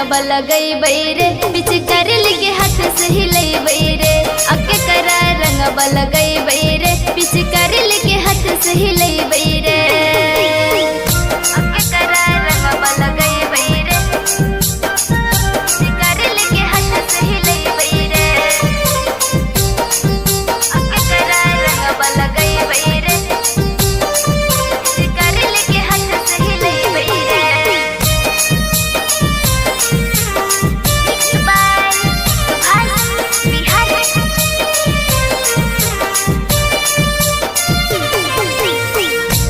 रंगबा लगैबै रे, पिचकारी लेके हाथ से हिलैबै रे। अके करा रंगबा लगैबै रे, पिचकारी लेके हाथ से हिलैबै रे। अके करा रंगबा लगैबै रे, पिचकारी लेके हाथ से हिलैबै रे। अके करा रंगबा लगैबै रे, पिचकारी लेके हाथ से हिलैबै रे। Mixed by Subhash Bihari.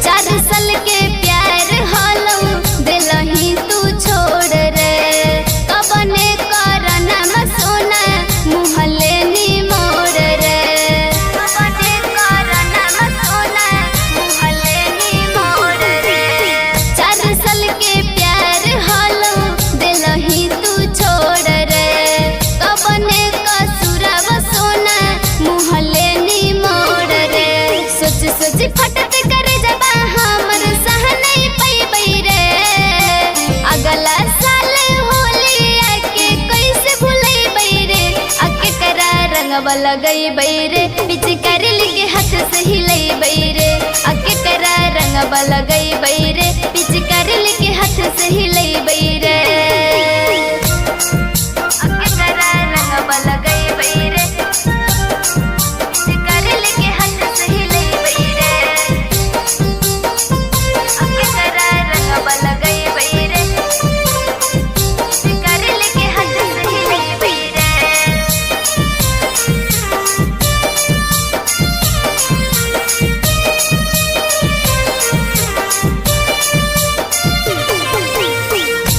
4 साल के प्यार हलौ दिलही तू छोड़ रे, कबने करना सोना मुहले नी मोड़ रे। कबने करना सोना मुहले नी मोड़ रे। 4 साल के प्यार हलौ दिलही तू छोड़ रे, कबने कसुरव सोना मुहले नी मोड़ रे। सोच सोच फटत करे जबा हमर सह नहीं पैबै रे। अगला साल होली आके कैसे भुलैबै रे। अके करा रंगबा लगैबै रे, पिचकारी लेके हाथ से हिलैबै रे। अके करा रंगबा लगैबै रे, पिचकारी लेके हाथ से हिलैबै रे। अके करा रंगबा लगैबै रे, पिचकारी लेके हाथ से हिलैबै रे। अके करा रंगबा लगैबै रे, पिचकारी लेके हाथ से हिलैबै रे।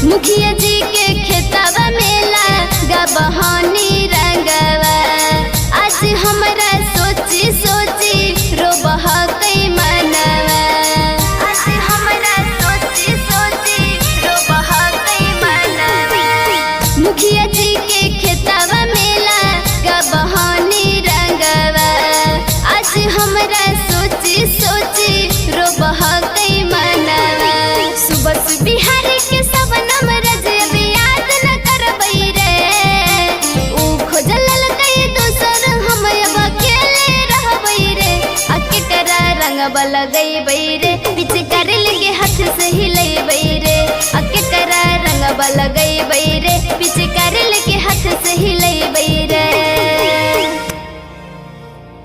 मुखिया जी के खेतवा मेला गबहानी रंगवा, आज हमरा सोची सोची रोबह कई मनवा। आज हमरा सोची सोची रोबह कई मनवा। मुखिया